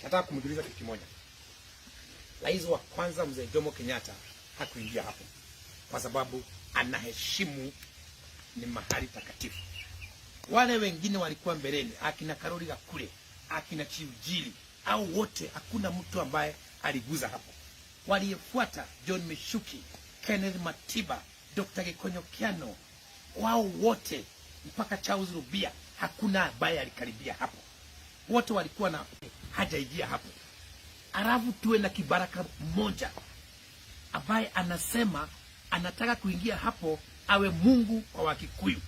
Nataka kumjuliza kitu kimoja. Rais wa kwanza, Mzee Jomo Kenyatta, hakuingia hapo kwa sababu anaheshimu ni mahali takatifu. Wale wengine walikuwa mbeleni, akina Karoli Gakure, akina Chiujili, au wote, hakuna mtu ambaye aliguza hapo. Waliofuata John Michuki, Kenneth Matiba, Dr. Gikonyo Kiano, wao wote mpaka Charles Rubia, hakuna ambaye alikaribia hapo. Wote walikuwa na hajaingia hapo. Alafu tuwe na kibaraka mmoja ambaye anasema anataka kuingia hapo awe Mungu kwa Wakikuyu.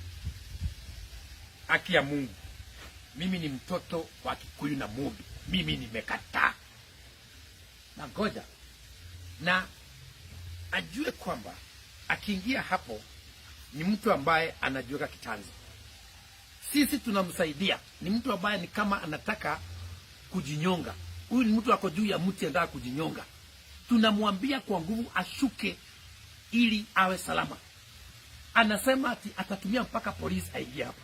Haki ya Mungu, mimi ni mtoto wa Kikuyu na Mumbi, mimi nimekataa. Na ngoja na ajue kwamba akiingia hapo ni mtu ambaye anajiweka kitanzi. Sisi tunamsaidia, ni mtu ambaye ni kama anataka kujinyonga. Huyu ni mtu ako juu ya mti anataka kujinyonga. Tunamwambia kwa nguvu ashuke ili awe salama. Anasema ati atatumia mpaka polisi aingie hapo.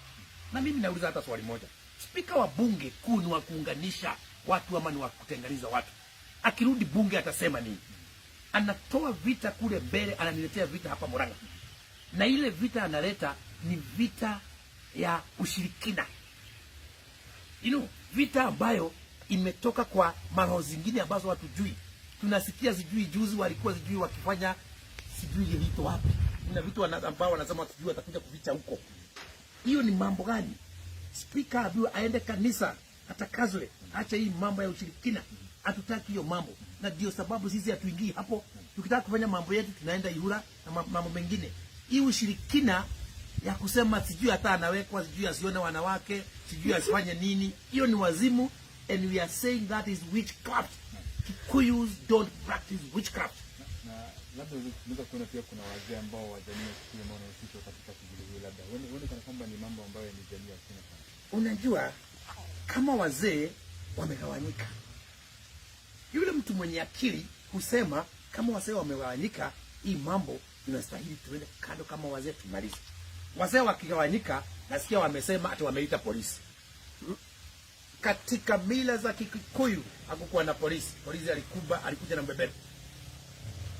Na mimi nauliza hata swali moja, spika wa bunge kuu ni wa kuunganisha watu ama ni wa kutenganisha watu? Akirudi bunge atasema nini? Anatoa vita kule mbele, ananiletea vita hapa Murang'a, na ile vita analeta ni vita ya ushirikina, vita ambayo imetoka kwa maroho zingine ambazo hatujui. Tunasikia sijui juzi walikuwa sijui wakifanya sijui ilito wapi, kuna vitu ambao wanasema sijui watakuja kuficha huko. Hiyo ni mambo gani? Spika aambiwe aende kanisa atakazwe, acha hii mambo ya ushirikina. Hatutaki hiyo mambo, na ndio sababu sisi hatuingii hapo. Tukitaka kufanya mambo yetu tunaenda Ihura na mambo mengine. Hii ushirikina ya kusema sijui hata anawekwa sijui asione wanawake, sijui asifanye nini, hiyo ni wazimu, and we are saying that is witchcraft. Kikuyus don't practice witchcraft. Na labda unaweza kuona pia kuna wazee ambao wa jamii ya Kikuyu ambao wanahusishwa katika shughuli hii, labda huone kana kwamba ni mambo ambayo ni jamii ya kina sana. Unajua, kama wazee wamegawanyika, yule mtu mwenye akili husema kama wazee wamegawanyika, hii mambo inastahili tuende kando kama wazee tumalize. Wazee wakigawanyika, nasikia wamesema ati wameita polisi. Katika mila za Kikuyu hakukuwa na polisi. Polisi alikuja na mbebero.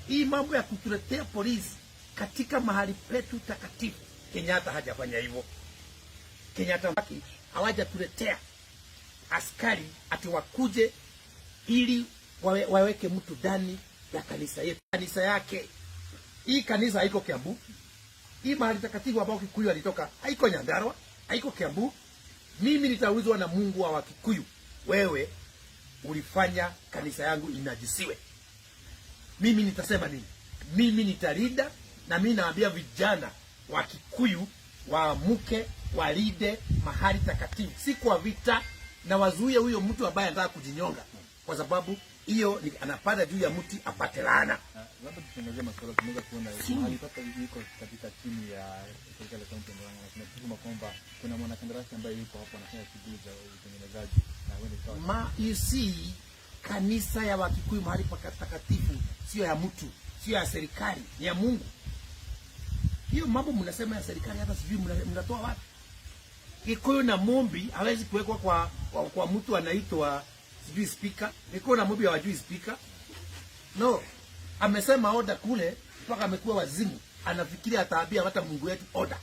Hii mambo ya kutuletea polisi katika mahali petu takatifu, Kenyatta hajafanya hivyo. Kenyatta hawajatuletea askari ati wakuje ili waweke mtu ndani ya kanisa yetu, kanisa yake. Hii kanisa haiko Kiambu. Hii mahali takatifu ambao Kikuyu alitoka haiko Nyandarua, haiko Kiambu. Mimi nitaulizwa na Mungu wa Wakikuyu, wewe ulifanya kanisa yangu inajisiwe. Mimi nitasema nini? Mimi nitalinda, na mimi naambia vijana wa Kikuyu waamuke, walinde mahali takatifu, si kwa vita, na wazuie huyo mtu ambaye anataka kujinyonga, kwa sababu hiyo ni anapanda juu ya mti apate laana. Na labda tukiangazia masuala, tunaweza kuona mahali sasa iko katika chini ya serikali ya kaunti ya Murang'a, na kuna tuhuma kwamba kuna mwanakandarasi ambaye yuko hapo anafanya shughuli za utengenezaji na huenda ikawa Ma, you see, kanisa ya Wakikuyu mahali patakatifu sio ya mtu, sio ya serikali, ni ya Mungu. Hiyo mambo mnasema ya serikali hata sijui mnatoa wapi. Gikuyu na Mumbi hawezi kuwekwa kwa mtu anaitwa sijui speaker. Gikuyu na Mumbi hawajui speaker. No, amesema order kule mpaka amekuwa wazimu, anafikiria ataambia hata Mungu wetu order.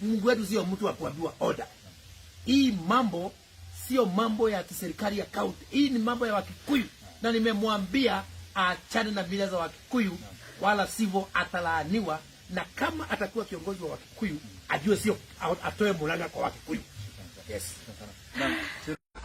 Mungu wetu sio mtu wa kuambiwa order. Hii mambo sio mambo ya kiserikali ya kaunti, hii ni mambo ya Wakikuyu, na nimemwambia aachane na mila za Wakikuyu, wala sivyo atalaaniwa. Na kama atakuwa kiongozi wa Wakikuyu ajue sio atoe Murang'a kwa Wakikuyu. Yes. Naam.